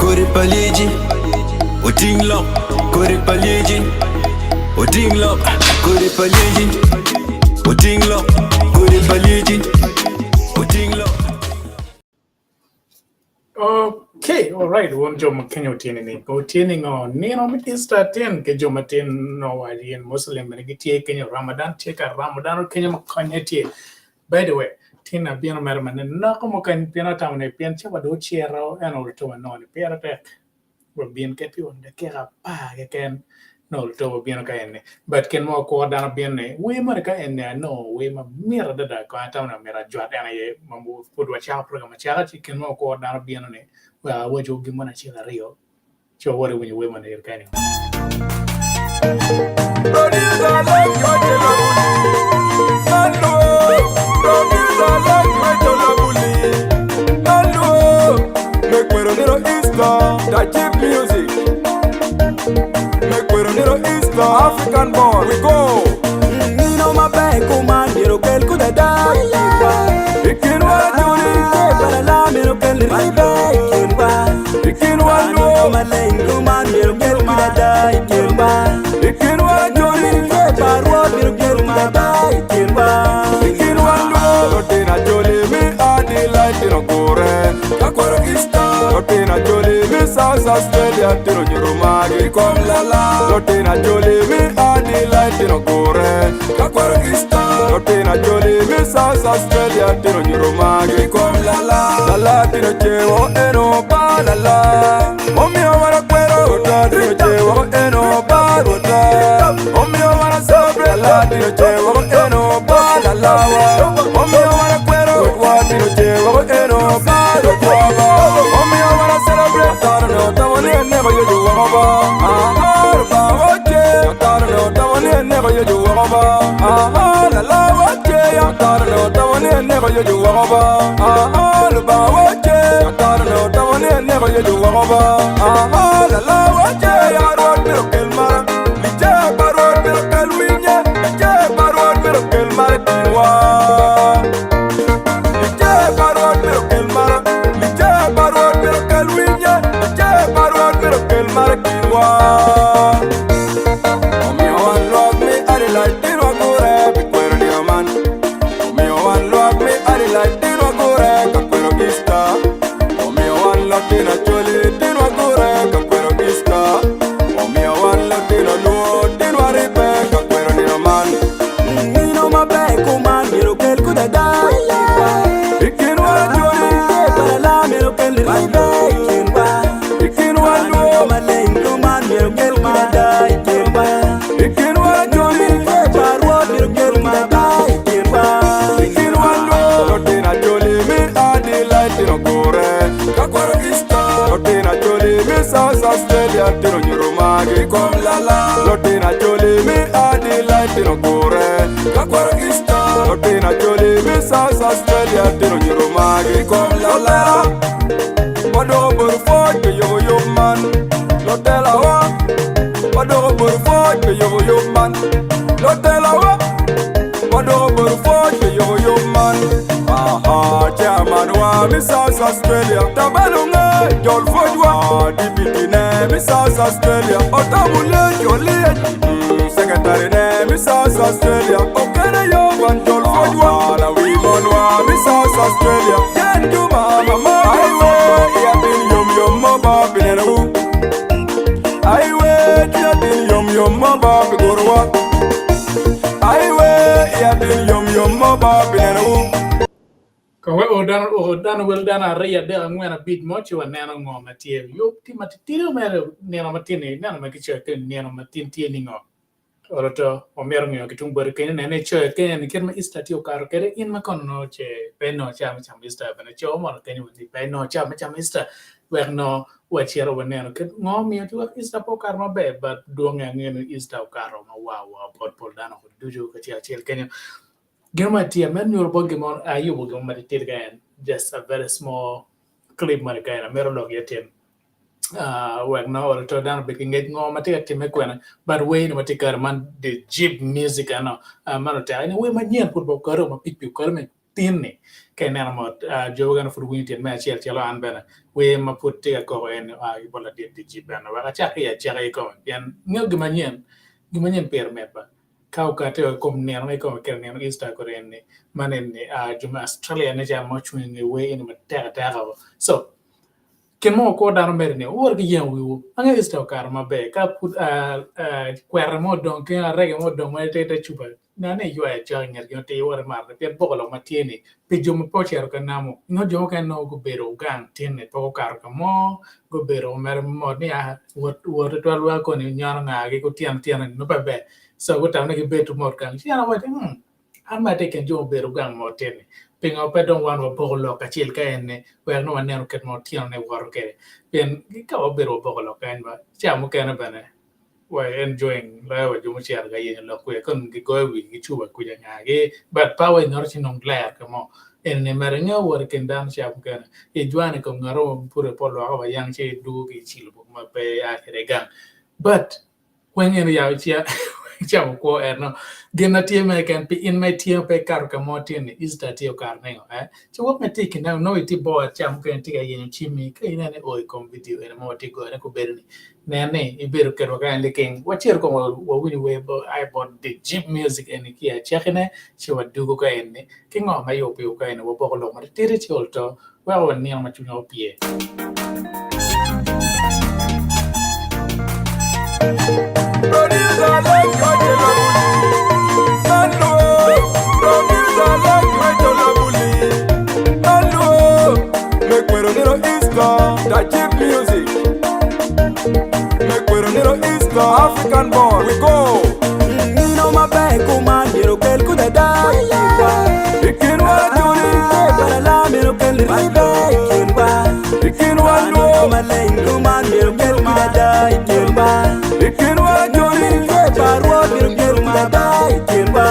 Kodi pa lyeci oting lok Kodi pa lyeci oting lok Kodi pa lyeci oting lok Kodi pa lyeci oting lok. Okay, all right, wun jo ma Kenya otyeni ni. Otyeni ngo? Nino me Easter tin ke jo matin no wa yin Muslim bene gitye Kenya Ramadan tye ka ramo dano Kenya ma konye tye. By the way, tin abino mere ma noko mukene pien atamo ni pien cawa dong ocito en oluto anongo ni pire tek. Wabin kit pi dakika apar keken nongo lutoba obino ka eni but kit ma wakuro dano bino ni wer moni ka eni anongo wer mamit adada kong atamo ni omyero ajwat en aye ma pud wacako program acaka ci kit ma wakuro dano bino ni wek awaco gin moni acel aryo ci wawot iwinyo wer moni iri kany. Producer like Major Labuli. Hello. Producer like Major Labuli. Hello. Make we run it Easter. The chief music. Make we run it Easter. African born. We go. Nino maber kuman myero okel kuc ada i kinwa. I kinwa joni. Balala myero okel ribbe i kinwa. I kinwa Nino luo. maleng kuman myero okel kuc ada i kinwa. I kinwa joni. Parwa myero okel kuc ada i kinwa. I kinwa luo. Lutino Acholi mi Adelaide tino gure. Ka kwero Easter. Lutino Acholi mi South Australia tino nyuto margi i kom lala. Lutino Acholi mi Adelaide tino gure. Ka kwero Easter. Lutino Acholi mi South Australia tino nyuto margi i kom lala. Lala tino cewo eno ba lala. Omiyo wan akwero rwota tino cewo eno ba rwota. Omiyo wan asobre lala tino cewo eno ba lala wa. Omiyo wan akwero rwotwa tino cewo eno ba rwotwa ba. Omiyo wan acelebrate ataro ne otamo ni eneko Yecu woko ba. Aha Lubanga wace ataro ne otamo ni eneko Yecu woko ba. Aha lala wace ataro ne otamo ni eneko Yecu woko ba. Aha Lubanga wace ataro ne otamo ni eneko Yecu woko ba. Aha lala wace ya Rwot myero okel mara lice pa Rwot myero okel winye lice pa Rwot myero okel mara i kinwa. Lice pa Rwot myero okel mara lice pa Rwot myero okel winye lice pa Rwot myero okel mara i kinwa. Omiyo wan lwak me Adelaide tin wagure pi kwero nino man. Omiyo wan lwak me Adelaide tin wagure ka kwero Easter. Omiyo wan lutino Acholi tin wagure ka kwero Easter. Omiyo wan lutino Luo tin waribbe ka kwero nino man. Nino maber kuman myero okel kuc ada i kinwa. I kinwa Acholi, Balala myero okel ribbe i kinwa. i kinwa Nino Luo, maleng kuman myero okel kuc ada i kinwa. i kinwa Acholi, Parwa myero okel kuc ada i kinwa. i kinwa Luo. Lutino Acholi me Adelaide tino gure ka kwero Easter. Lutino Acholi me South Australia tino nyuto margi i kom lala. Lutino Acholi me Adelaide tino gure ka kwero Easter. Lutino Acholi me South Australia tino nyuto margi i kom lala. Wadwoko bot pwoc pi yubo yub man. Lutelawa, wadwoko bot pwoc pi yubo yub man. Lutelawa, wadwoko bot pwoc pi yubo yub man. Aha, chairman wa mi South Australia, Tabalunge, jol pwocwa. Deputy ne mi South Australia, Otamule Joliet. Mm, Secretary ne mi South Australia, Okene Yovan jol pwocwa. Lawi monwa mi South Australia, Jen Juma mama Aiwe, iya tin yom yom mo ba pineno Aiwe, iya tin yom yom mo ba pigurwa. Aiwe, iya tin yom yom mo ba pineno Kong wek odano odano wel dano aryo adek angwen abic mo ci waneno ngo ma tye. Yub tye matitidi mere nino matin-ni ineno ma kicoyo ki nino matin tye ni ngo. oroto wamito ngeyo ki tung boti kenyo nene icoyo kenyo ni kit ma Easter tye okato kwede in ma kono nongo ce pe inongo cawa me camo Easter bene co mono kenyo ni pe inongo cawa me camo Easter wek nongo wacito waneno kit ngo miyo ti wek Easter pe okato maber but dwonge angeyo ni Easter okato ma wa wa bot pol dano ducu kacel acel kenyo. Gin ma tye me nyuto bot gin mo ayubo gin mo matitidi ka en just a very small clip mo keken amito lok iye tin wek nongo oroto dano obed ki ngec ngo ma tye ka timme kwene but wer ni ma tye kare man the jeep music eno man oteka eni wer manyen pud bene okato ma pikipiki okato me tin-ni ka ineno mot jo mukene pud winyo tyen me acel calo an bene wer ma pud tye ka koko eni oa ki bot ladit the jeep eno wek acak ki i acaki kikome pien ngeyo gin manyen gin manyen pire mit ba. Ka okate i kom nino ma ikome kede nino Easter kodi eni man eni jo me Australia ne ca ma ocung inge wer eni matek ateka o. So gin mo okwo dano mere ni wuwot ki yengo wiwu ange Easter okato maber ka pud kwete mo odong ki arege mo odong ma ite ite cupa neno ni iywayo cok inget gin otir iwot imato pien boko lok ma tye ni pi jo ma pe ocito ka namo nongo jo mukene nongo gubedo gang tinni pe gukato ka mo gubedo mere mot ni a wot wot tutwal wa koni nyono ngagi kutyeno tyeno ni nongo pe ber so gutamo ni gibed mot gang ci an awaco ni hmm an mere atye i kin jo mubedo gang mot tinni pingo pe dong wan waboko lok kacel ka en-ni wek nongo waneno kit ma otyeno ni woto kwede pien ka wabedo waboko lok kany ba ca mukene bene wa enjoying loyo wa jo mucito ka yenyo lok kwede kun gigoyo wigi ki cuba kuca ngagi but power ingoto ci nong ler ka mo eni mere inge wot i kin dano ca mukene ijwane i kom ngat mo pud pe olwoko wa yang ci idwogo ki icilo ma pe ia kwede gang but Weng en oyabo camo kwo eno. Gin na tye mere keken pi in ma itye pe ikato ka mo tye ni Easter tye okato ningo eh? Ci wok ma itye i kin dano nongo itye bored ca mukene itye ka yenyo cimmi ka ineno ni o i kom video eni ma watye goyone kubedo ni nen ni ibedo kedwa kany liking wacito kong wawinyo wer ai bot The Jeep Music eni ki i acakine ci wadugo ka eni ki ngo ma yubo piwa ka eni waboko lok matitidi ci ol to weko wanino ma cwinywa opye. African born, we go. Nino maber kuman myero okel kuc ada i kinwa. I kinwa joni. Balala myero okel ribe i kinwa. I kinwa luo. Maleng kuman myero okel kuc ada i kinwa. I kinwa joni. Parwot myero okel kuc ada i kinwa.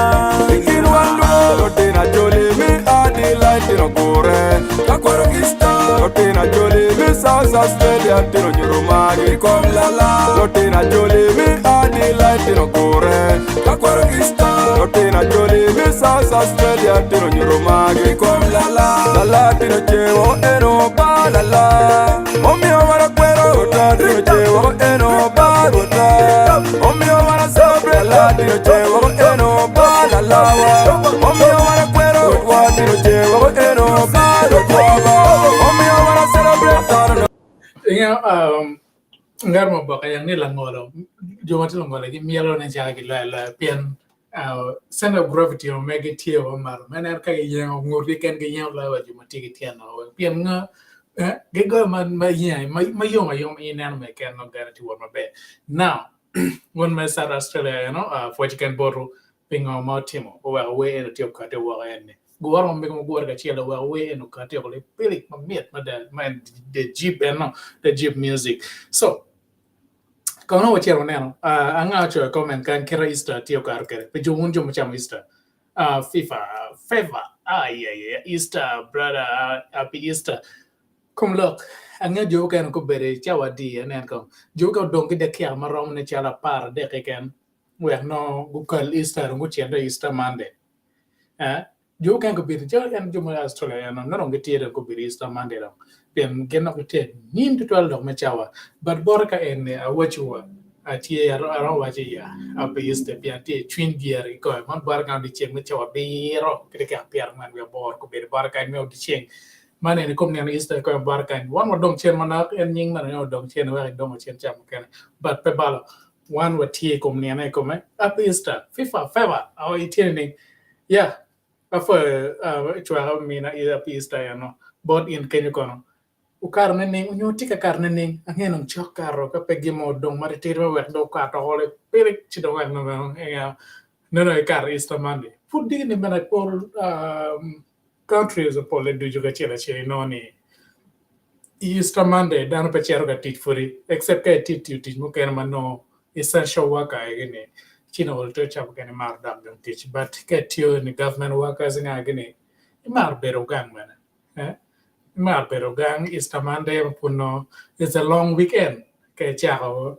I kinwa luo. Lutino Acholi mi Adelaide tino gure. Ka kwero Easter. Lutino Acholi mi South Australia tino nyuto margi i kom lala. Lutino Acholi mi Adelaide tino gure. Ka kwero Easter. Lutino Acholi mi South Australia tino nyuto margi i kom lala. Lala tino cewo eno ba lala. Omiyo wan akwero rwota tino cewo eno ba rwota. Omiyo wan acelebrate lala tino cewo eno ba lala wa. Omiyo wan akwero rwotwa tino cewo eno ba rwotwa ba. Omiyo wan acelebrate. Inge ngat mo oboke yang ni langolo, jo ma tye langolo gimyelo nen calo giloyo aloya pien center of gravity ma megi tye wa malo ma ineno ka giyengo ngutgi keken giyengo loyo wa jo ma tye ki tyeno weng pien nga gigoyo ma yengo ma yom ayoma ineno mere keken nongo gene tye wot maber. Now wun me South Australia eno pwoc keken botwu pingo ma wutimo oweko wer eni tye okati woko eni. Gure ma mege ma gure kacel oweko wer eni okati woko lipilik mamit mada ma en the jeep eno the jeep music. So kono wacito waneno anga ocoyo comment kany kite Easter tye okato kwede pi jo wun jo mucamo Easter FIFA favor ayaya Easter brother happy Easter kom lok angeyo jo mukene gubedo i cawa adi anen kong jo mukene odong ki dakika maromo ne calo 13 keken wek nongo gukal Easter dong gucit i Easter Monday. Jo mukene gubedo calo en jo ma Australia eno nongo dong gitye dong gubedo Easter Monday dong pien gin dok gitye anyim tutwal dok me cawa but bote ka eni awaco wa atye aromo waco iya happy Easter pien atye i cwiny dyere kikome man bote kany odyeceng me cawa abiro ki dakika 48 gubedo bote kany me odyeceng man eni kom nino Easter kikome bote kany wan wadong cen manok en nying meno aye odong cen wek idongo cen cawa mukene but pe balo Wan watye i kom nino i kome. Happy Easter. FIFA favor. Oh, itye nining? Yeah. Apwoyo cwaka mina i happy Easter eno. Bot in kenyo kono. Okato nining onyo tye ka kato nining? Ange dong cok kato ka pe gin mo odong matitidi ma wek dong okat oko lipilik ci dong wek nongo nongo ikato Easter Monday. Pud dini bene pol countries polle ducu kacel acel inongo ni Easter Monday dano pe cito ka tic pudi except ka itye tiyo tic mukene ma nongo essential worker gini ci nongo ol to ca mukene imaro dok dong tic but ka itiyo ni government workers nga gini imaro bedo gang bene. Mar bedo gang Easter Monday ma pud nongo it's a long weekend ka icako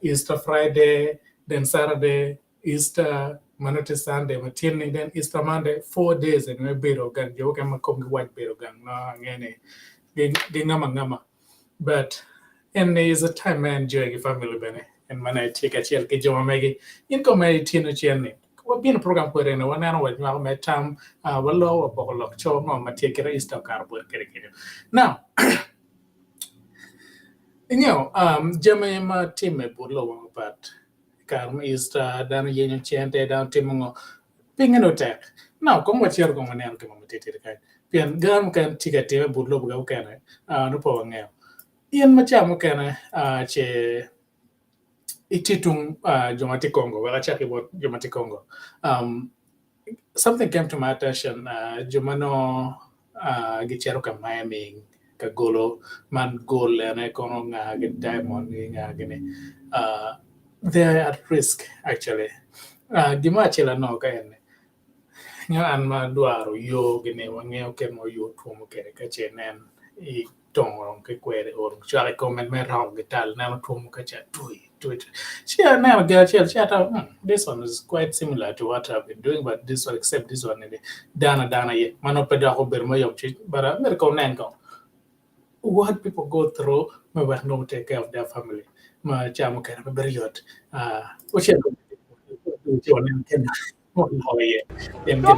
Easter Friday then Saturday Easter ma nongo tye Sunday ma tye-ni then Easter Monday 4 days eni me bedo gang jo mukene ma komgi wac bedo gang nongo ange ni gingamo angama but eni is a time me enjoy ki family bene en ma nongo itye kacel ki jo ma megi in kong ma ityeno cen-ni Wabino i program kwede eni waneno wanywako me tam waloko waboko lok co ngo ma tye kite Easter okato bote kede kenyo. Now ingeyo jami ma timme but lobo mapat i kare me Easter dano yenyo cente dano timo ngo pinge nongo tek. Now kong wacito kong waneno gin mo matitidi kany pien gin mukene tye ka timme but lobo mukene nongo pe wangeyo. In ma ca mukene ce itye tung jo ma tye Congo wek acak ki bot jo ma tye Congo something came to my attention jo ma nongo gicito ka mining ka golo man gold ene kono nga gi diamond gi nga gini they are at risk actually gin mo acel anongo ka eni nyo an ma adwaro yo gini wangeyo kit ma yo twomo kwede ka ce inen i tongo ki kweri oro cwako i kome me roko gital neno twomo ka ca twi twi ci aneno gin acel ci atamo hmm, this one is quite similar to what I've been doing but this one except this one ni dano adana aye ma nongo pe dok obedo me yomcwiny but amito kong nen kong what people go through me wek nongo take care of their family ma ca mukene pe bedo yot ocel ci wanen kene waloko iye pien gin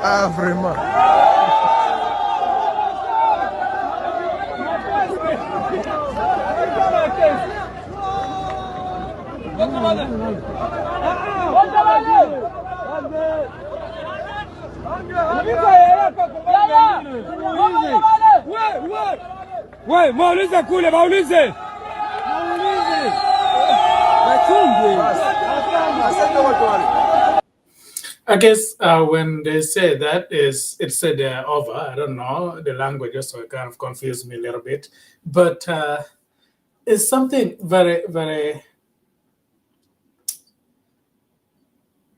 Ah, vraiment. We, maulize kule, maulize. Asante watu wale. I guess when they say that is it said they're over. I don't know the language also kind of confused me a little bit, but it's something very very.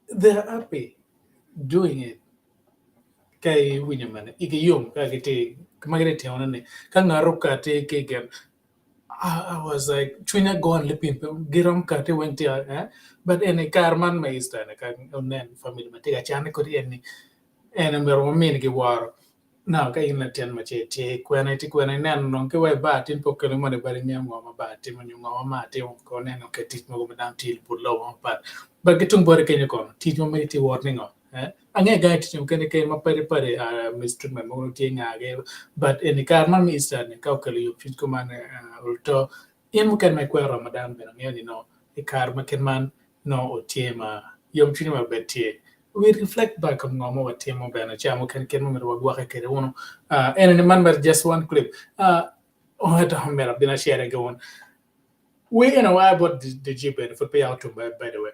They're happy doing it. Ka iwinyo mene igi yom ka gitye ma gitye timo ni ka ngat okati ki gin I was like cwinya gone lipim girom kati weng tye eh but eni kare man me Easter ni ka onen family ma tye ka cane kodi eni en omyero waminigi woro. Now ka in latin ma ce itye kwene itye kwene ineno dong ki wa i bar tin pe okelo moni badi ingeyo ngo ma bar timo nyo ngo ma mar timo ko neno ke tic mogo ma dano tiyo i but lobo mapat but ki tung boti kenyo kono tic ma megi tye wot ni ngo eh ange gang tic mukene keny ma padi padi mistreatment mogo tye ngagi but eni kare man me Easter ni ka okelo yomcwiny kuman oluto in mukene ma ikwero Ramadan bene angeyo ni nongo i kare ma kit man nongo otye ma yomcwiny ma bed tye we reflect back on ngo ma watimo bene ca mukene kit ma myero wagwokke kwede wunu eni ni man mere just one clip ento myero abin acere ki wun we eno wa bot the G bene pud peya otum by the way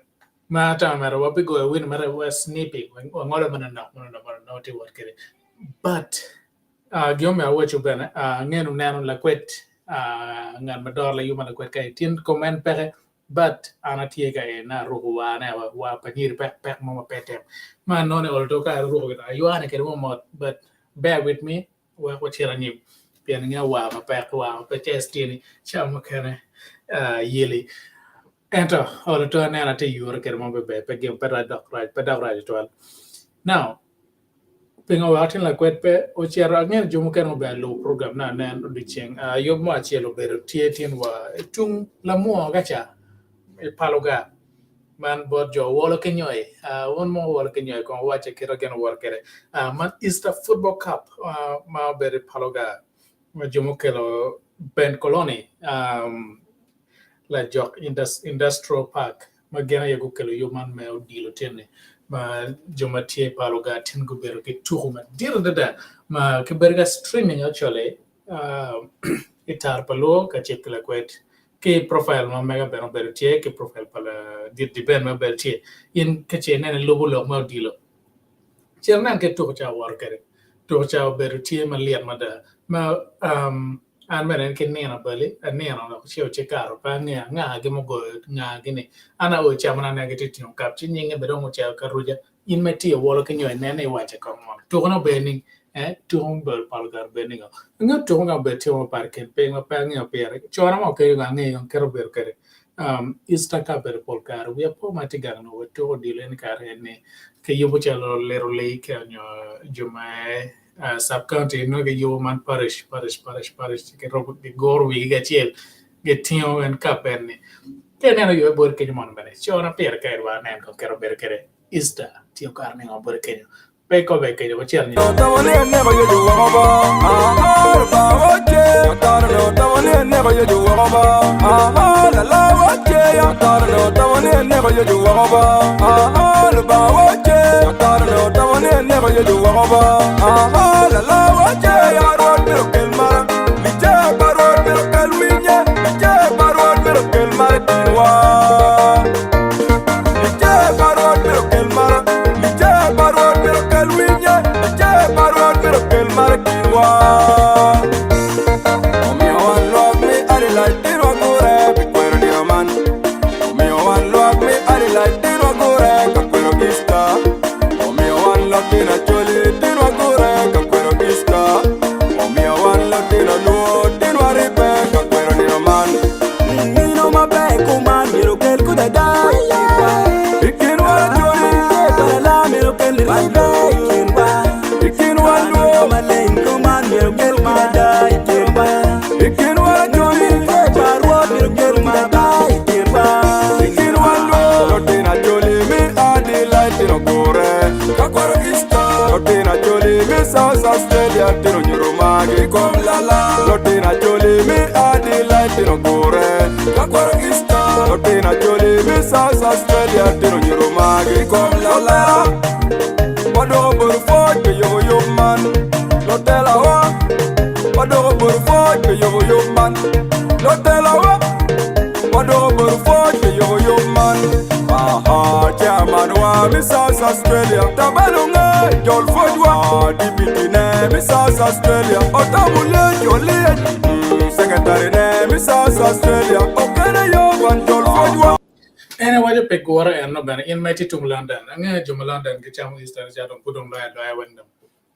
ma atamo mere wabigoyo win mere wa snipping wangolo manonok manonok manonok tye wot kwede but gin omiyo awaco bene ange ni wuneno lakwed ngat ma doro layub ma lakwed ka tin kom en peke. But an atye ka en aruko war ne war pa nyiri pek pek mo ma pe tek ma anongo ni olo to ka aruko gin aywane kede mo mot but bear with me wek wacit anyim pien inge war mapek war ma pe ces tye ni ca mukene yeli ento olo to aneno atye yure kede mo beber pe gin pe dok rac pe dok rac tutwal now Pingo wek atin lakwed pe ocito? Angeyo ni jo mukene obedo lubo program ne anen odiechieng. Yub mo acel obedo tye tin wa i tung lamwo ka ca i Paluga man bot jo Owolo ki Nyoyi. Wun mo Owolo ki Nyoyi kong wuwacce kit ma gin owoto kwede. Man Easter Football Cup ma obedo i Paluga ma jo mukelo Ben Koloni lajok Industrial Park ma gin aye gukelo yub man me odilo tin-ni ma jo ma tye i pal ogar tin gubedo ki tuku madit adada ma kibedo ka streaming actually i tar pa luo kacel ki lakwed ki profile ma mega bene obedo tye ki profile pa ladit Diben ma obedo tye in ka ce ineno ilubo lok me odilo cit inen kit tuku ca owoto kwede tuku ca obedo tye malyet mada ma An bene en ki nino abali, anino dok ci ocikato, pe angeyo anga-gi mugoyo ngagi-ni. An ao i camona aneno gitye tingo kap, ci nyinge bene dong ocito ka ruca. In ma itye wolo ki nyo inene iwaco i kom ngo? Tukone obedo ni eh, tuko obedo pol kare obedo ningo? Angeyo tuko nga obedo tye mapat i kin piny ma pe angeyo pire. Cona mo kadi dong angeyo kit obedo kwede. Easter ka obedo pol kare wiya po ma atye gang onongo watuko odilo en kare eni kiyubo calo Little League nyo jo ma Sub county nongo giyubo man parish parish parish parish ci girubo giguro wigi kacel gitingo en cup eni ka ineno yo bot kenyo mono bene cona pire ka irwako nen kong kit obedo kwede Easter tye kare ningo bote kenyo pe ikobe kenyo wacito nyo Nino maber kuman myero okel kuc ada i kinwa. Palala myero okel ribbe i kinwa. Nino maleng kuman myero okel kuc ada i kinwa. Parwot myero okel kuc ada i kinwa. Lutino Acholi me Adelaide tino gure ka kwero Easter. Lutino Acholi me South Australia tino nyuto margi i kom lala. Lutino Acholi me Adelaide tino gure ka kwero Easter. Lutino Acholi me South Australia tino nyuto margi i kom lala. Wadwoko bot pwoc pi yubo yub man. Lutelawa, wadwoko bot pwoc pi yubo yub man. Lutelawa. Wadwoko bot pwoc pi yubo yub man. Aha, chairman wa mi South Australia, Tabalunge jol pwocwa. Deputy ne mi South Australia, Otamule jol lyec. Secretary ne mi South Australia, Okene Yovan jol pwocwa. En awaco pi gure eno bene in ma itye tung London. Angeyo jo ma London gicamo Easter ca dong pud dong loyo aloya weng dong.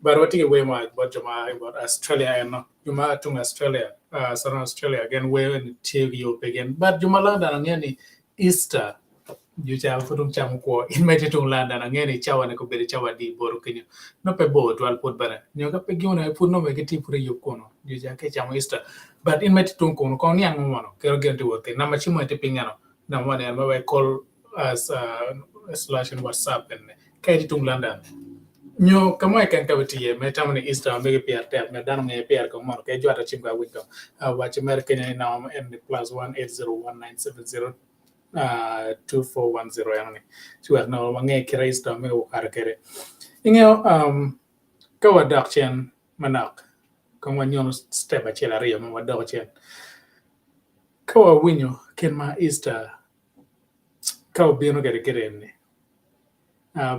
But watye ki wer mo bot jo ma i bot Australia eno, jo ma tung Australia, Southern Australia gin wer eni tye ki yo pe gin. But jo ma London angeyo ni Easter jo ca pud dong camo kwo. In ma itye tung London angeyo ni cawa ni kobedo cawa adi bot kenyo. Nongo pe bor twal pud bene. Nyo ka pe giune pud nongo bene gitye pud i yub kunu. Jo ca ka icamo Easter. But in ma itye tung kunu kong niang mo mono kit ma gin tye wot kwede. Namba cim mo tye piny eno. Namba ni en ma wek call us slash in WhatsApp ene. Ka itye tung London nyo ka mo keken ka itye iye ma itamo ni Easter ma megi pire tek myero dano onge pire kong mono kadi jwat acim ka awiny kong waci mere kenyo ni namba en ni +1 801 970 2410 eno ni ci wek nongo wange kite Easter ma mege okato kwede. Ingeyo ka wadok cen manok kong wanyono step acel aryo ma wadoko cen ka wawinyo kit ma Easter ka obino kwede kit eni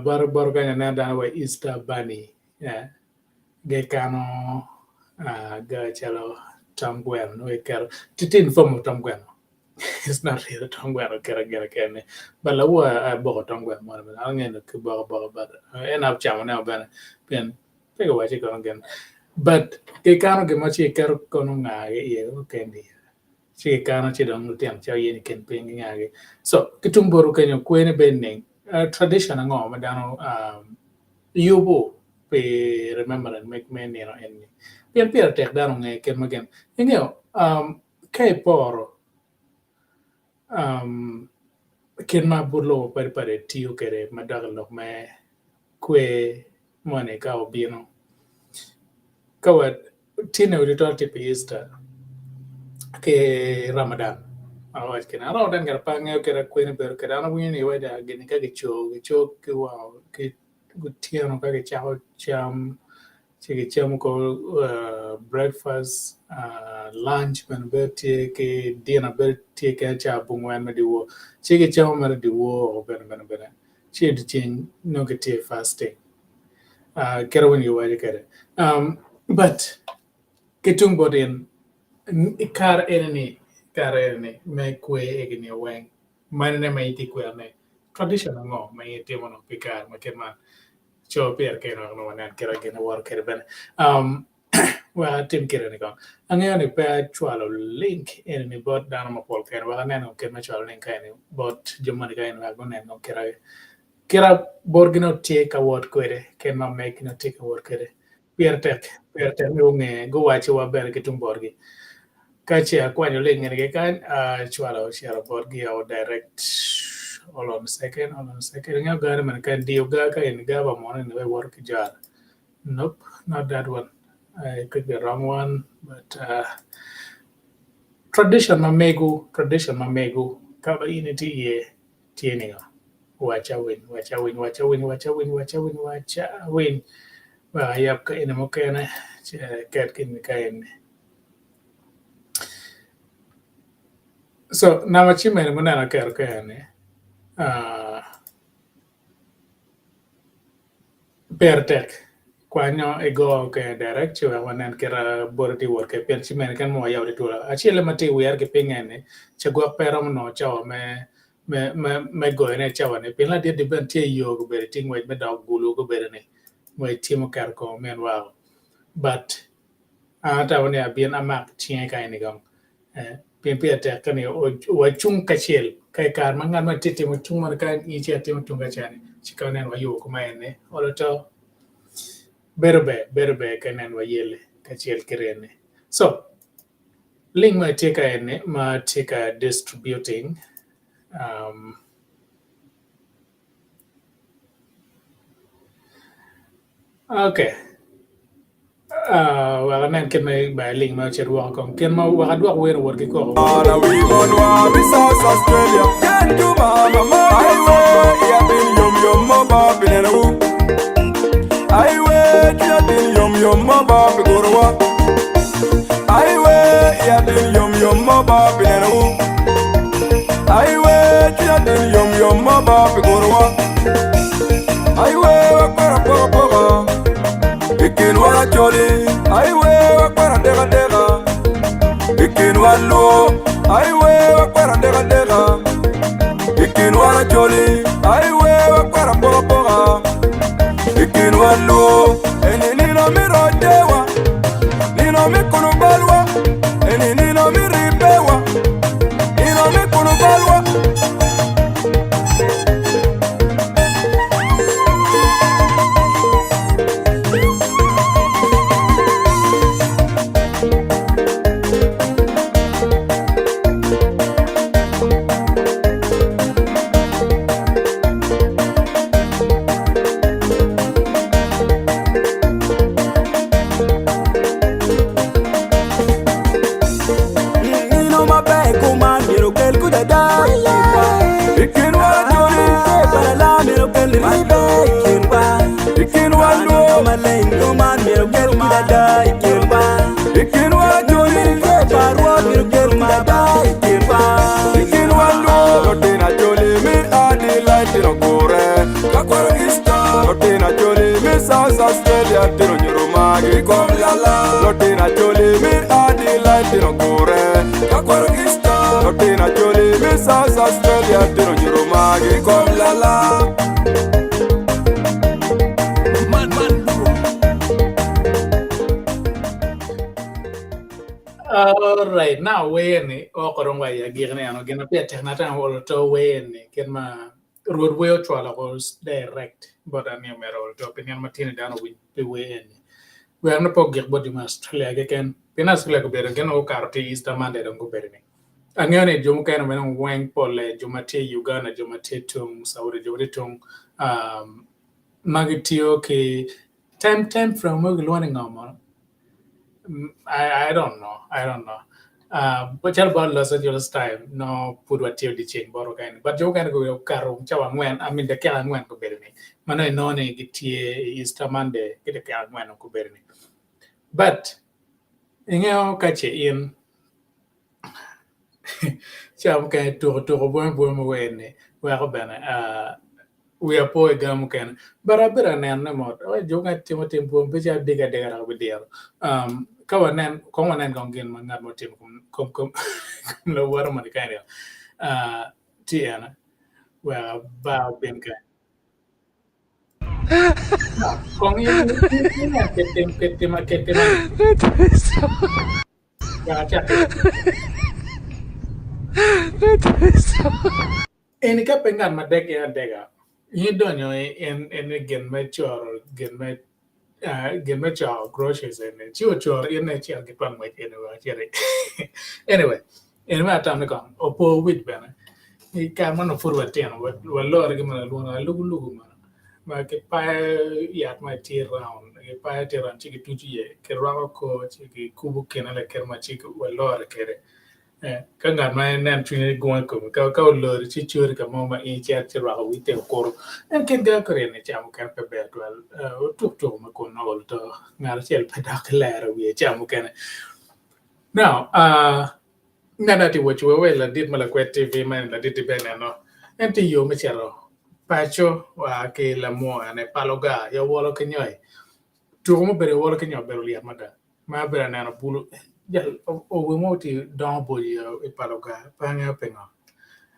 bot bot kany aneno dano wa Easter bunny gikano ga calo tong gweno nongo giketo tye in form of tong gweno. It's not really tong gweno kite gire kene but lawor aboko tong gweno moni bene an angeyo ni kiboko aboka but en acamo ne bene pien pe kiwaco kono gin but kikano gin mo ci iketo kono ngagi iye kendi ci kikano ci dong lutino cako yenyo i kin piny ki ngagi so ki tung botwu kenyo kwene bedo nining tradition ango ma dano yubo pi remembrance me nino eni pien pire tek dano onge kit ma gin ingeyo Ka iporo kit ma but lobo mapadipadi tiyo kwede madok i lok me kwer moni ka obino, ka wa tye tutwal tye pi Easter ki Ramadan Ramadan gire pe angeyo kit ma kwene bedo kwede an awinyo ni weda gini ka kico gico ki wango ki otyeno ka kicako cam ci gicamo kor breakfast, lunch bene bedo tye ki dinner bedo tye kene cawa abongwen me dyewor ci gicamo mere dyewor bene bene bene ci dyeceng nongo gitye fasting kit ma winyo giwaco kwede but ki tung bot in i kare eni-ni kare eni-ni me kwer egi-ni weng manene ma in itye ka kwerone tradition ango ma in itimo nongo pi kare ma kit man? Co pire kene wek nongo wanen kit ma gin woto kwede bene. Um, wek atim kite ni kong. Angeyo ni pe acwalo link eni ni bot dano mapol kene wek anen kong kit me cwalo link eni bot jo moni ka eni wek gunen kong kite kite botgi nongo tye ka wot kwede kit ma megi nongo tye ka wot kwede. Pire tek, pire tek ni gunge guwacciwa bene ki tung botgi. Ka ce akwanyo link eni ki kany, acwalo ocito botgi o direct. Hold on a second, hold on a second. Ingeyo gari mene ka idiyo gar ka eni gar pa munu eni wek iwoto ki jara. Nope, not that one. I picked the wrong one, but tradition ma mego, tradition ma mego ka ma in itye iye tye ningo? Wac awiny, wac awiny, wac awiny, wac awiny, wac awiny, wac awiny. Wek ayab ka eni mukene ci aket gin ka eni. So namba cim eni ma oneno aketo ka eni pire tek kwanyo igo kene direct ci wek wanen kit ma boti tye ka wot kwede pien cim eni kene ma wayabo tye twolo. Acel ma tye i wire ki piny eni ca gwok pe romo nongo cawa me me goyone i cawa-ni pien ladit-ti bene tye i yo gubedo tye ngwec me dok gulu gubedo ni ngwec tye muketo kome omin woko but an atamo ni abin amak cinge ka eni kong pien pire tek ka ni wacung kacel ka i kare ma ngat mo tye timo tung moni ka in ci atimo tung kaca ni ci ka nen wayubo kuma eni olo to bedo ber bedo ber ka inen wayelle kacel ki reni so Link ma tye ka eni ma tye ka distributing ok wek anen kit me bayo link ma ocit woko kong kit ma wek adwok wer owot ki koko. Nino me kono balwa, eni nino me ribbewa. Nino me kono balwa. Nino maber kuman myero okel kuc ada i kinwa. I kinwa joni. Balala myero okel ribbe i kinwa. I kinwa Nino luo. maleng kuman myero okel kuc ada i kinwa. I kinwa joni. Parwa myero okel kuc ada i kinwa. I kinwa luo. Lutino Acholi mi Adelaide tino gure. Ka kwero Easter. Lutino Acholi mi South Australia tino nyuto margi i kom lala. Lutino Acholi mi Adelaide tino gure. Ka kwero Easter. Lutino Acholi me South Australia tino nyuto margi i kom lala. Alright, now wer ni oko dong wa i agikki ni eno gin ma pire tek na atemo olo to wer ni kit ma Rwot wer ocwalo ko direct bot an ni omyero aol to pi nino ma tye ni dano owiny pi wer eni. Wer ne pe ogik bot jo me Australia keken pien Australia gubedo gin gukato tye Easter Monday dong gubedo ni. Angeyo ni jo mukene bene weng pole jo ma tye i Uganda, jo ma tye tung Saudi, jo ma tye tung um, ma gitiyo ki time time frame mo gilwongo ni ngo mono? I, I don't know. I don't know. Calo bot Los Angeles time no pud watye odiechieng bot okene. But jo mukene gubedo okato cawa angwen, I mean dakika angwen gubedo ni. Mano inongo ni gitye i Easter Monday ki dakika angwen gubedo ni. But ingeyo ka ce in cawa mukene tuko tuko bwome bwome wer ni weko bene uh, wiya po i gang mukene. But abedo ka nenone mot, oi jo mukene timo tim bwome pe calo dege adega dok bidiro. Um, ka wanen, kong wanen kong gin ma ngat mo otimo kom, kom, kom, kom lawote moni kany ni. Uh, tye ene, wek aba obin kany. Kong in, inen kit tim, kit tim, kit tim. Wek acak. Eni ka pe ngat ma degge adega, in idonyo i gin me coro gin me gin me coko groceries eni ci ocoro in aye icito ki twon ngwec eni wek icit i anyway eni me atam ni kong opo wic bene i kare ma onongo pud watino walore ki ma kilwongo ni alugulugu mono ma kipayo yat ma tye round kipayo tye round ci kituco iye kirwako kor ci kikubo kine lakit ma ci walore kwede. Ka ngat ma inen cwinye gung i komi, ka olori ci cori ka mo ma in icito ci rwako wii te okuto. En kit ga kore ni ca mukene pe ber twal. Otuk tuko ma kun olo to ngat acel pe dok ki lero wiye ca mukene. Now, ngat atye waco wa wa ladit ma lakwed TV ma en ladit ber neno. En tye yo me cito paco wa ki lamwo ene paloga ya wolo ki nyoy. Tuko mubedo wolo ki nyoy obedo lyet mada. Ma abedo aneno bulu jal owe mo tye dongo boco i palo gar pe angeyo pingo.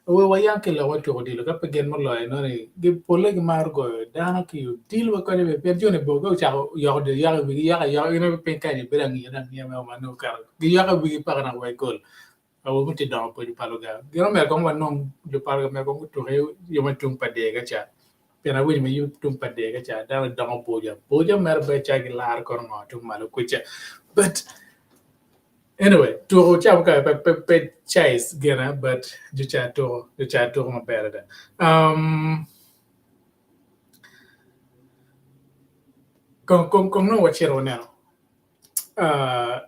Owe wa yang ki lok me tuko odilo ka pe gin muloyo nongo ni polle gimaro goyo dano ki odilo wa konyo bene pien joni bor ka ocako yoko odilo yako i wigi yako ayaka in aye piny kany ibedo angiyo angiya mere ma nongo oketo giyako i wigi paka naka wa i gol. Awobe ma tye dongo boco pa Luganga. Gin omyero kong wanong jo pa Luganga myero kong gutuki yo me tung pa dega ca. Pien awinyo me yo tung pa dega ca dano dongo boco aboca mere ber ca gilaro kono ngo tung malo kuca. But anyway, tuko ca mukene pe pe pe size gina but jo ca tuko jo ca tuko maber adada. Um, kong kong kong nongo wacito waneno. Uh,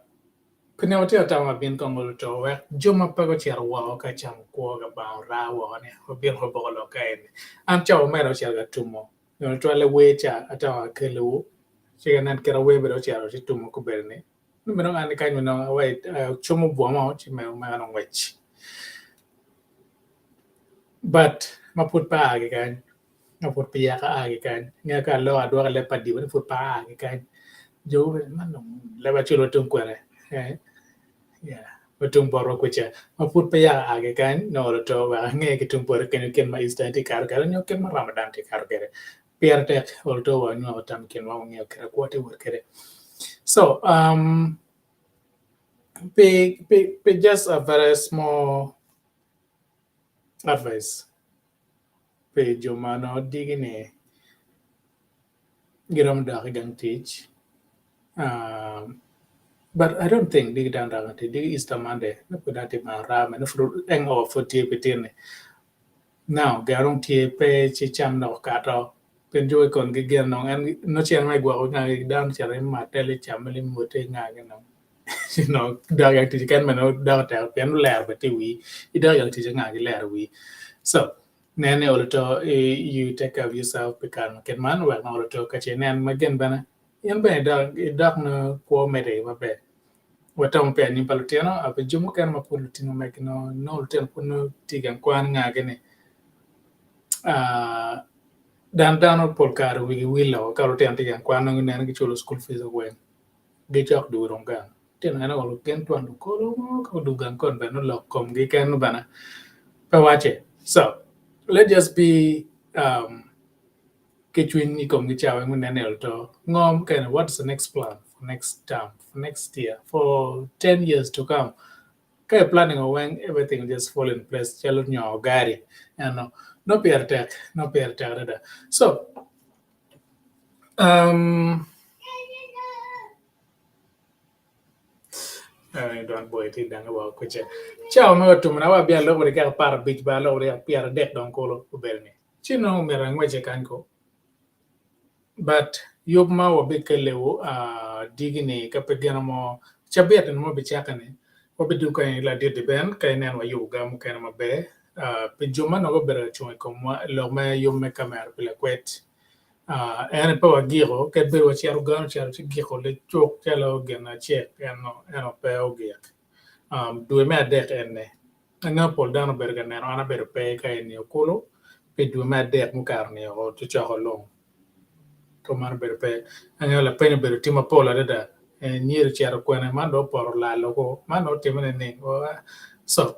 Pi nongo tye atamo abin kong oluto wek jo ma pe gucito woko ka camo kwo ka banga ora woko ni wabin waboko lok ka eni. An ca omera ocito ka tumo nyo tutwalle wer ca atamo akelowu ci ka nen kit ma wer bene ocito ci tumo gubedo ni nongo bene an kany onongo acomo bwoma ci omera ongwec but ma pud pe aa ki kany. ma pud peya ka aa ki kany nge ka aloko adwoka i leb pa dibo ni pud pe aa ki kany jo gubedo man dong leb acel wa tung kwene wa tung botwa kuca ma pud peya aa ki kany nongo oto wek ange ki tung bote kenyo kit ma Easter tye kato kwede nyo kit ma Ramadan tye kato kwede pire tek oto wa nywako tam i kinwa wangeyo kit ma kwo tye wot kwede so pi just a very small advice Pi jo ma onongo digi ni giromo dok i gang tic but I don't think digi dano dok i gang tic digi Easter Monday nongo pud dano tye bene raa bene hangover pud tye pi tin-ni now gin dong tye pe ci cam dok okato pien jo kon gigeno nongo en nongo cen ma igwoko dano cito imatte licame limwote nga gin dong dok i gang tic keken bene doko tek pien olero bene tye i wii idok i gang tic anga gilero i wii so nen ni olo to you take care of yourself pi kare ma kit man wek nongo olo to ka ce inen ma gin bene in bene idok nongo kwo medde maber watamo pi anyim pa lutino pi jo mukene ma pud lutino megi nongo lutino pud nongo tye i gang kwan nga gini dano pol kare wigi wilo ka lutino tye i gang kwan nongo ineno giculo school fees weng. Gicok dwogo dong gang. Lutino ene olo gen twon lukolo mo ka gudwogo gang kon bene olok komgi keno bene pe wacce. So let's just be um, ki cwiny i komgi ca weng gunene olo to ngo mukene what's the next plan for next term for next year for 10 years to come ka i planning o weng everything will just fall in place calo nyo gari eno no pire tek no pire tek adada so um, Dwan boy tye dange woko kuca. Cawa me otumuna wa abia loko dakika 15 ba aloko dakika 30 dong kulu obedo ni. Ci nongo omyero angwece kany ko. But yub ma wabikelewu digi-ni ka pe gino mo cabit ni ma wabicake-ni wabidwogo kany ladit Ben ka inen wayubo ga mukene maber pi jo ma nongo gubedo ka cung i komwa i lok me yub me kamera pi lakwed. En aye pe wagiko kadi bed wacito gano ocito ci giko licuk calo gin acek ento pe ogik. Dwe me adek ene Angeyo pol dano obedo ka neno an abedo pe ka eni okulu pi dwe me adek mukato-ni oko cucoko lung two man obedo pe. Angeyo lapeny obedo tye mapol adada nyiri ocito kwene man dong opoto olal oko man dong otime nining so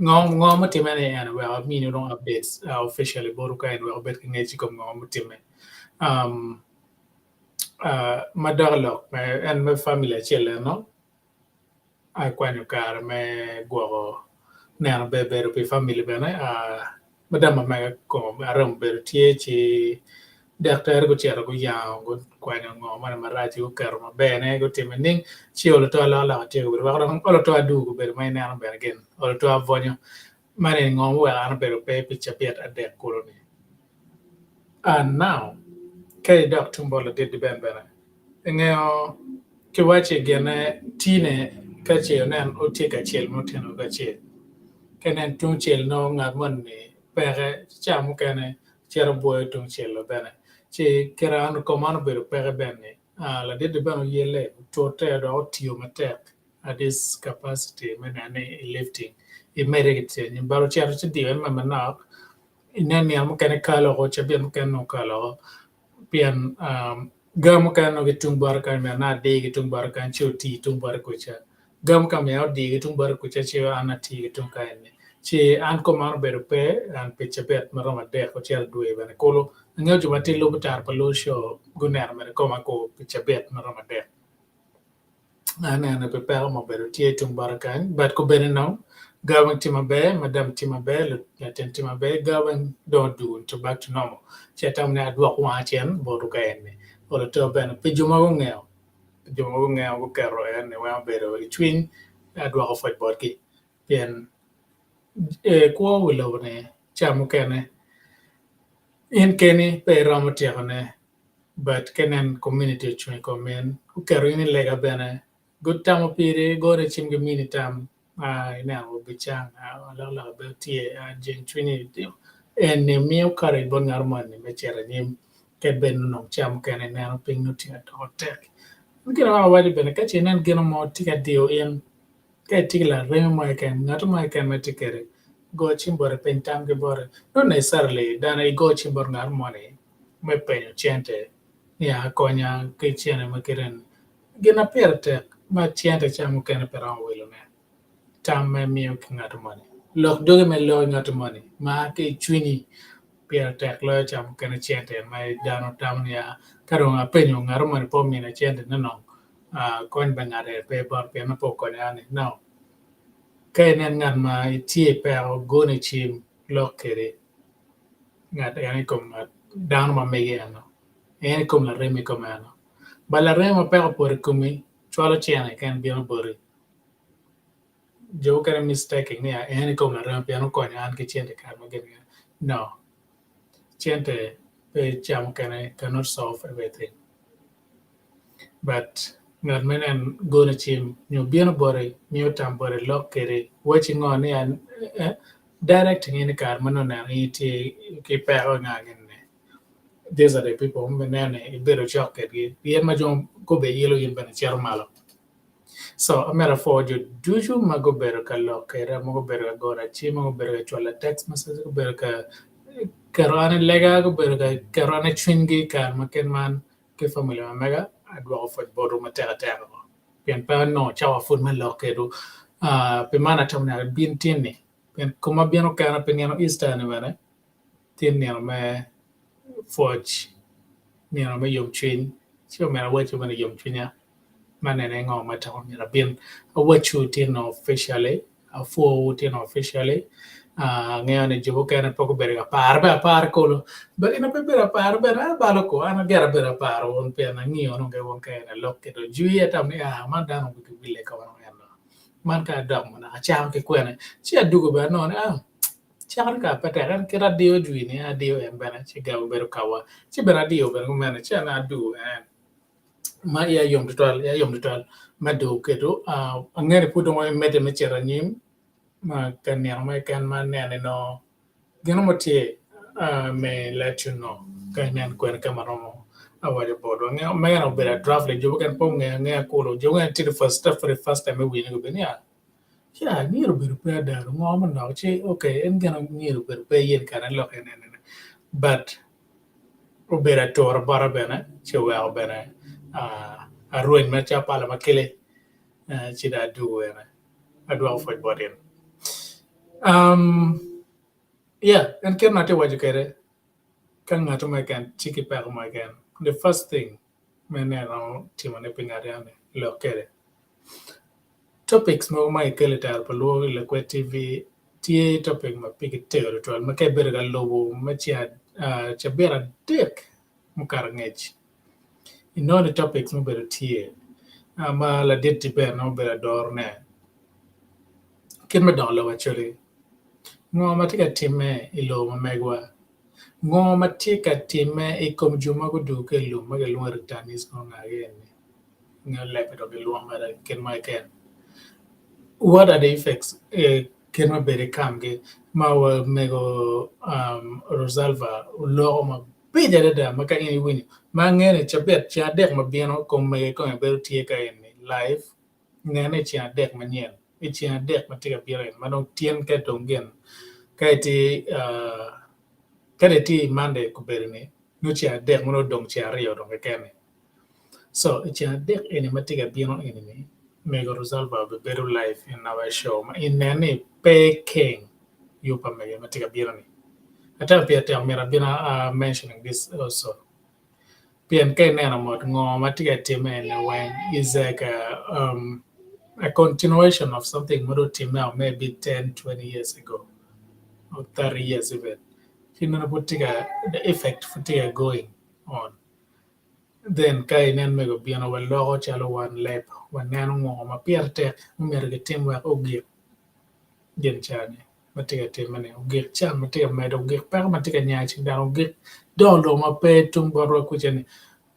ngo ngo mutime ni eni wek amini dong updates officially botwu ka eni wek wubed ki ngec i kom ngo mutime madok i lok en me family acel eno. Akwanyo kare me gwoko neno ber bedo pi famili bene madam ma mega kome arem obedo tye ci daktari gucito guyango gukwanyo ngo moni marac guketo maber ne gutimo nining ci olo to alokaloka tye kabedo weko dong olo to adwogo obedo ma ineno bene gin olo to abwonyo man eni ngo muweko an abedo pe pi cabit adek kulu ni and now ka idok tung bot ladit Ben bene ingeyo kiwaci gine tine ka ce onen otye kacel ma otyeno kacel ka inen tung cel nongo ngat moni peke ci ca mukene cito bwoyo tung cel-lo bene ci kite an kom an obedo peke bene ladit bene oyelle otute dok otiyo matek at this capacity me neno ni i lifting imede ki tye anyim but ocito ci diyo en manok inen nino mukene kalo oko cabit mukene nongo okalo oko pien ga mukene nongo ki tung bote kany myero nongo adir ki tung bote kany ci oti tung bote kuca ga mukene myero odi ki tung bote kuca ci an ati ki tung kany ni ci an koma an obedo pe an pi cabit maromo adek ocito dwe bene kulu angeyo jo ma tye lubo tara pa Luo show guneno bene koma kur pi cabit maromo adek. Aneno pi peko ma obedo tye tung bota kany but kobedi nong ga weng tye maber madam tye maber latin tye maber ga weng dong odwogo to back to normal ci atamo ni adwok wanga cen botwu ka eni olo to bene pi jo ma gungeyo jo ma gungeyo guketo en ni weng obedo i cwiny adwoko pwoc botgi pien kwo wi lobo ni ca mukene in keni pe iromo tyekone but ka inen community ocung i kom in guketo in i lega bene gutamo piri gone cim gimini tam ineno obicang alokaloka bene tye jing cwinyi eni miyo courage bot ngat moni me cito anyim kadi bed ni onongo ca mukene ineno piny nongo tye ka doko tek. Gin ma awaco bene ka ce inen gin mo tye ka diyo in ka itye ki laremi mo keken ngat mo keken ma itye kwede go cim bote peny tam ki bote not necessarily dano igo cim bot ngat moni me penyo cente ni akonya ki cente ma kite ni. Gin ma pire tek ma cente ca mukene pe romo wilone, tam ma imiyo ki ngat moni, lok dogi ma iloko ki ngat moni ma ki i cwinyi pire tek loyo ca mukene cente ma dano tamo ni ka dong apenyo ngat moni pe omina cente ne nong kony pa ngat eni pe bota pien nongo pe okonya ni no. Ka inen ngat ma itye i peko gone cim lok kwede. Ngat en i kom ngat dano ma mege eno en i kom laremi i kome eno ba laremi ma peko opoto i komi cwalo cene keken bino boti jo mukene mistaking ni en i kom larema pien okonyo an ki cente i kare ma gin no cente pe ca mukene cannot solve everything but ngat ma inen gone cim nyo bino boti miyo tam boti lok kwedi wacci ngo ni Directing in i kare ma nongo oneno in itye ki peko nga gini these are the people ma ineno ni ibedo cok kwedgi pien ma jo gube ilo in bene icito malo. So amito apwo jo ducu ma gubedo ka lok kweda ma gubedo ka gona cim ma gubedo ka cwala text message gubedo ka keto an i lega gubedo ka keto an i cwinygi i kare ma kit man ki family ma mega adwoko pwoc botwu matek ateka. Pien pe anongo cawa pud me lok kwedwu. Pi man atamo ni abin tin-ni pien koma bino kena pi nino Easter ni bene tye nino me pwoc, nino me yomcwiny ci omyero awacwu bene yomcwinya me nene ngo ma atamo myero abin awacwu tin officially apwowu tin officially angeyo ni jo mukene pe gubedo ka paro bene aparo kulu but in pe ibedo ka paro bene abalo ko an agire abedo ka paro wun pien angiyo nongo kadi wun ka en alok ki dong jwi atamo ni aa man dano wigi wille ka ma nongo en man ka adok ma naka acako ki kwene ci adwogo bene anongo ni aa cakone kara pe tek en kit adiyo jwi ni adiyo en bene ci gamo bedo kawa ci bene adiyo bene kumene ci anongo adwogo bene ma iya yom tutwal iya yom tutwal me dwogo kedwu angeyo ni pud dong wamedde me cito anyim ma ka nino mo keken ma aneno ni nongo gin mo tye me let you know ka inen kwene ka ma romo awaco botwa angeyo meno obedo a draft jo mukene pe ongeyo angeya kulu jo mukene tye for the first time me winyo gubedo ni ya myero obedo pe ada ngo manok ci okay en gin myero obedo pe yen kare lok eni eni but obedo atura bota bene ci oweko bene arweny macalo pala ma kele ci dong adwogo bene adwoko pwoc bot in. Yeah en kit ma atye ka waco kwede ka ngat mo keken tye ki peko mo keken the first thing ma ineno romo timone pi ngat eno ni lok kwede. Topics mogo ma kikelo i tero pa lwor i Lakwed TV tye topic ma pigi tego tutwal ma ka ibedo ka lubo me cabit adek mukato angec inongo ni topics mubedo tye ma ladit-ti bene obedo adorone kit me dongo lobo Acholi ngo ma tye ka timme i lobo ma megwa ngo ma tye ka timme i kom jo ma gudwogo ki i lum ma kilwongo ni returnees kono ngagi eni. Nyo leb dok gilwongo mere kit mo keken. What are the effects kit me bedo i kamgi ma mego Rosalva oloko mabic adada ma ka in iwinyo ma angeyo ni cabit ceng adek ma bino kom mege kong bedo tye ka eni live nene i ceng adek manyen i ceng adek ma tye ka bino eni ma dong tyen ka dong gin ka itye ka dong itye i Monday kobedo ni nongo ceng adek ma nongo odong ceng aryo dong keken ni. So i ceng adek eni ma tye ka bino eni ni mego Rosalba obibedo live in our show ma in nen ni pe keng yub pa mege ma tye ka bino ni. Atemo pire tek myero abin a mentioning this also pien ka ineno mot ngo ma tye ka timme eni weng is like a, um, a continuation of something ma dong otimme maybe 10, 20 years ago or 30 years even. Ci nongo pud tye ka the effect pud tye ka going on. Then ka inen mego obino waloko calo wan leb, waneno ngo ma pire tek ma myero gitim wek ogik gin ca-ni ma tye ka timme-ni, ogik can ma tye ka medde, ogik peko ma tye ka nya i cing dano, ogik dongo lobo ma pe tung botwa kuca-ni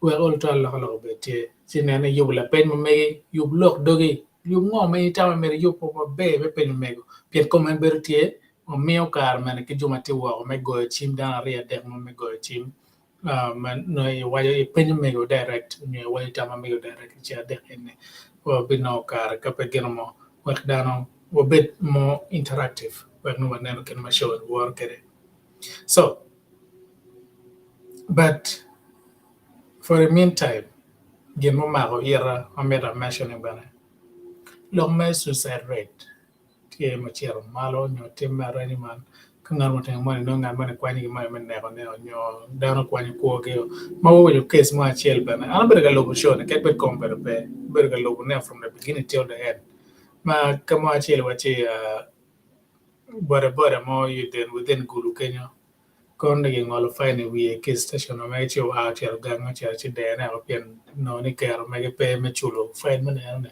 wek olo twal alokaloka obed tye. Ci inen ni iyubo lapeny ma megi, yub lok dogi, yub ngo ma in itamo ni myero iyub maber me penyo mego pien kome bedo tye, wamiyo kare mene ki jo ma tye woko me goyo cim dano aryo adek mo me goyo cim ma nongo iwaco ipenyo mego direct nyo iwaco tam ma mego direct i ceng adek eni wabinongo kare ka pe gino mo wek dano wabed more interactive wek nongo waneno kit ma show ni woto kwede. So but for the meantime gin mumako ita ma mito a mentioning bene lok me suicide rate tye ma ocito malo nyo tim me aranyi man ka ngat mo otimo moni nongo ngat moni kwanyo gin moni me nekone nyo dano kwanyo kwogi ma wawinyo case mo acel bene an abedo ka lubo show ni kadi bed kong obedo pe abedo ka lubone from the beginning till the end ma ka mo acel waci boda boda mo within Gulu kenyo kono ni gingolo fine i wiye ki i station ma mege ci oa ocito gang ocito ci dene woko pien onongo ni kero mege pe me culo fine me neno-ni.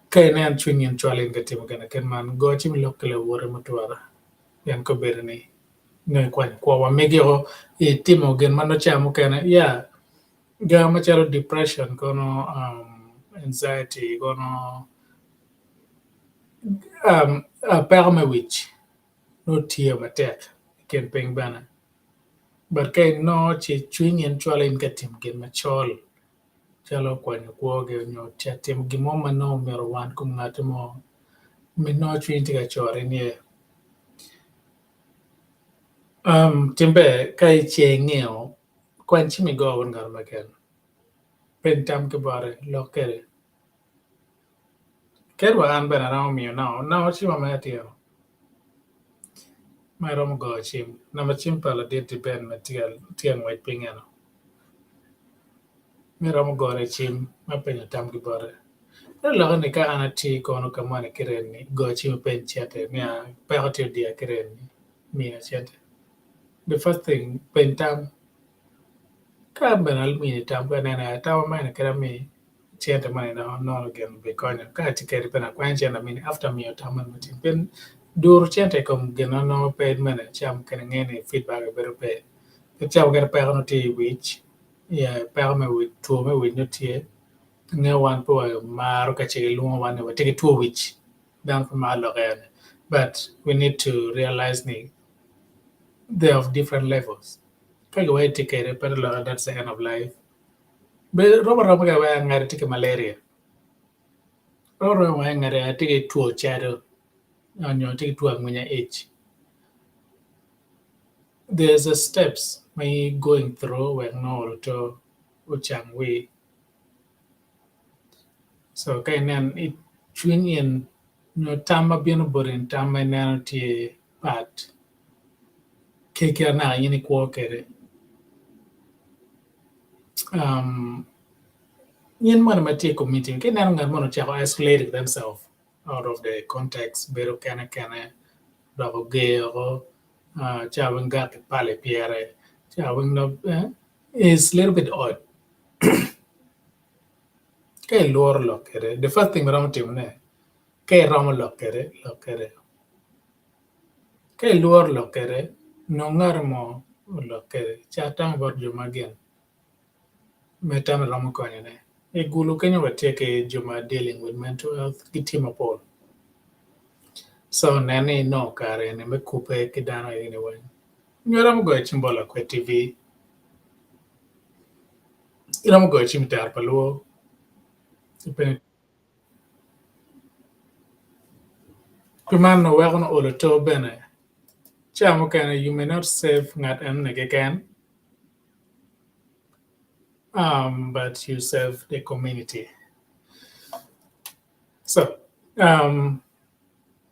Ka inen cwiny in cwalo in ka timo gin kit man, go cim ilok ki lawote mutwero pien kobedo ni nongo ikwanyo kwo wa megi-o itimo gin ma nongo ca mukene ya ga macalo depression kono anxiety kono peko me wic nongo tye matek i kin piny bene but ka inongo ci cwiny in cwalo in ka timo gin macol calo kwanyo kwogi nyo timo gin mo ma nongo myero owan kom ngati mo ma nongo cwinyi tye ka cori niye. Tim ber ka ce ingeyo kwany cim igo bot ngat mo keken. Peny tam ki bote, lok kwede. Kadi wa an bene aromo miyo namba cima mere atyeko ma iromo goyo cim namba cim pa ladit-ti Ben ma tye ka ngwec piny eno ma iromo gone cim me penyo tam ki bote. Ento lokke ni ka an atye kono ka moni ki rem-mi go cim ipeny cente nia peko tye odiya ki rem-mi miya cente the first thing peny tam ka an bene amini tam ka aneno ni tam meno kadi ami cente moni nono gin bikonyo ka atye kwede bene akwanyo cente amini after miyo tam meno matin pien duru cente i kom gin ma nongo pe mene ca mukene inge ni feedback bedo pe pien ca mukene peko nongo tye i wic peko me wic two me wic nongo tye inge wan pe wamaro ka ce gilwongo wan ni watye ki two wic dano pe maro lok eni but we need to realize ni they are of different levels ka giwaco itye kwede pe lokke that's the end of life. Rom aroma kede wek ngati tye ki malaria rom aroma wek ngati tye ki two cado nyo tye ki two angwinya ic there's a steps ma i going through wek nongo oruto ocang wii so ka inen cwiny in nyo tam ma bino boti ni tam ma ineno tye pat ki kit ma in ikwo kwede. In moni ma tye i community ka ineno ngat moni ocako isolating themself out of the context bedo kene kene dok oger woko ca weng gak ki pala i pyere ca weng it's little bit odd ka ilworo lok kwede the first thing ma iromo timone ka iromo lok kwede lok kwede. Ka ilworo lok kwede, nong ngat mo olok kwede. Cat tam bot jo ma gin me tam iromo konyone. I gulu kenyo watye ki jo ma dealing with mental health gitye mapol. So nen ni inongo kare eni me kubbe ki dano eni weng. Nyo iromo goyo cim bot Lakwed TV, iromo goyo cim i tere pa luo. Pi man weko nongo olo to bene ca mukene you may not save ngat enoni keken but you save the community so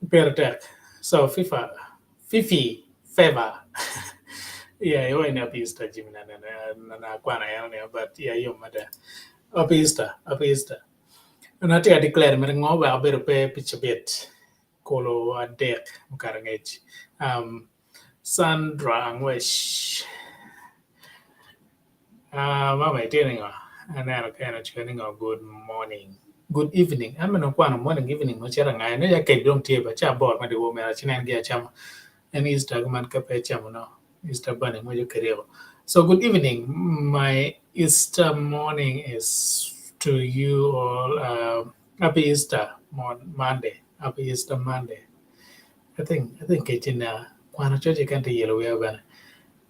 pire tek so fifa fifi favor yeah iwaco ni happy easter jimmy akwano enoni but iya yom mada happy easter happy easter. Onongo atye ka declare mere ngo wek abedo pe pi cabit kulu adek mukato angec. Um, Sandra Angwec. Uh, mama itye ningo? Aneno ka en ocoyo ni ngo good morning. Good evening. An bene akwano morning evening ma cito angayo. Nongo ya kec dong tye ba ca aboro me dyewor myero acinen gi acama. En Easter kuman ka pe ecamo no. Easter bunny ngweco ki ryeko. So good evening. My Easter morning is to you all. Uh, happy Easter mon Monday. Happy Easter Monday. I think I think kecina kwano coc keken tye yelo wiya bene.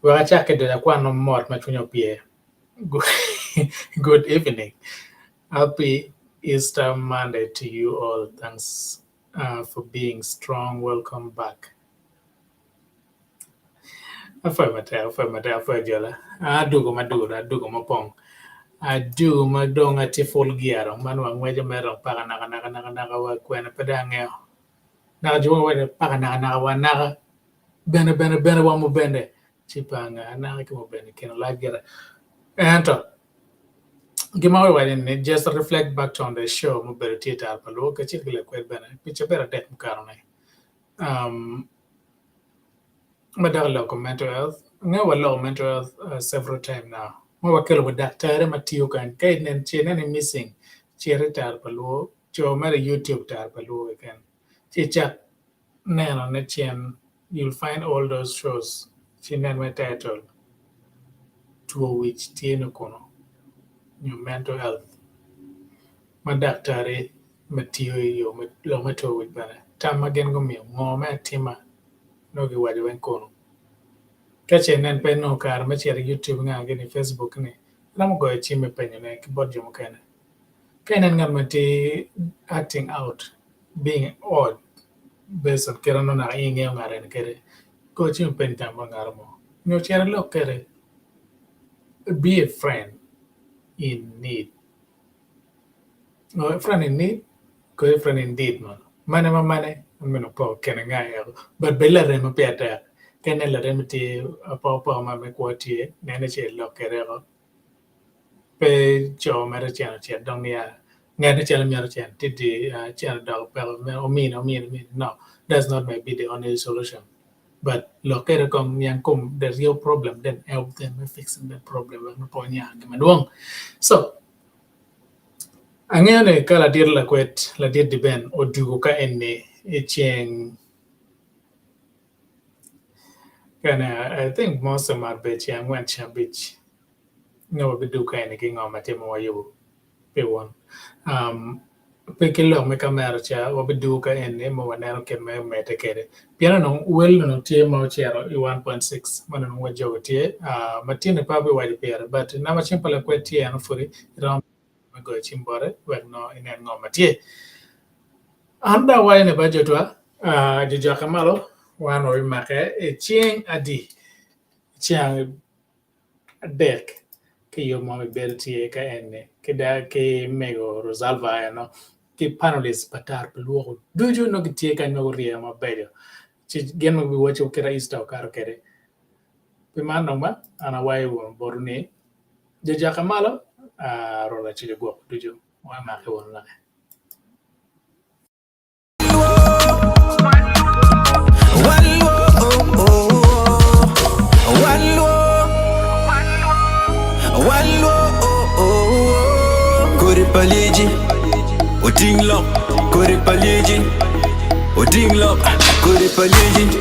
Wek acak ki doco akwano mot ma cwinya opye. Good, good evening. Happy Easter Monday to you all. Thanks uh, for being strong. Welcome back. Apwoyo matek, apwoyo matek, apwoyo jola. Adugo madul, adugo mupong, adugo ma dong atye full gear dong man wangweco mere dong paka naka naka naka naka wa kwene pe dong angeyo. Naka jo mogo waco ni paka naka naka wa naka bene bene bene wa mubene ci pe anga anaka ki mubene kine lac gire. Ento gin ma wawaco ni just reflect back to on the show mubedo tye i tara pa luo kacel ki lakwed bene pi cabit adek mukato ni. Um, ma dok i loko mental health, angeyo waloko mental health uh, several time now. Ma wakelo wa daktari ma tiyo kany. Ka inen ce inen ni missing, cit i tara pa luo, co mere i YouTube tara pa luo keken. Ci icak neno ne cen, you'll find all those shows. Ci inen me title, two wic tye ni kunu, nyo mental health. Ma daktari ma tiyo i yo me lok me two wic bene, tam ma gin gumiyo, ngo me atima nongo giwaco weng kunu. Ka ce inen pe inongo kare me cito i YouTube nga gini i Facebook ni, iromo goyo cim me penyo ne ki bot jo mukene. Ka inen ngat ma tye acting out, being odd based on kite nongo naka in ingeyo ngat eni kwede, go cim ipeny tam bot ngat mo nyo cit ilok kwede. Be a friend in need. Oh, friend in need, kodi friend indeed mono. Mane ma mane, ameno poko kene nga eko. But bed larem ma pire tek. Ka inen larem tye apokapoka ma me kwo tye, nene ci ilok kwede eko. Pe co mere cen ocit dong niya, ngat calo myero cen tidi cen odoko peko me omine omine omine. No, that's not may be the only solution. But lok kwede kong niang kom the real problem then help them me fixing that problem wek pe onya gin madwong. So, Angeyo ni ka ladit lakwed ladit Diben odwogo ka eni i ceng kene I think most of mar bedo ceng angwen ceng abic nongo wabidwogo ka eni ki ngo ma tye ma wayubo pi wun. Pe ki lok me kamera ca wabidwogo ka eni ma waneno kit ma omedde kwede pien onongo wel onongo tye ma ocito i 1.6 ma onongo wajogo tye ma tye-ni pe abiwaco pire but namba cim pa lakwed tye eno pudi iromo me goyo cim bote wek nongo inen ngo ma tye. An dong awaco ni ba jotwa jojokke malo wan wabimake i ceng adi? Ceng adek ki yub mo bibedo tye ka eni ki ki mego Rosalva eno ki panelists pa tar pa lwoko ducu nongo gitye kany ma guryeyo mabeco ci gin ma gibiwaco kit ma Easter okato kwede. Pi man dong ba an awaco wunu botwu ni jojokke malo Rwot acel ogwoko ducu wamake wunu lake. Kodi pa lyeci oting lok, kodi pa lyeci oting lok, kodi pa lyeci.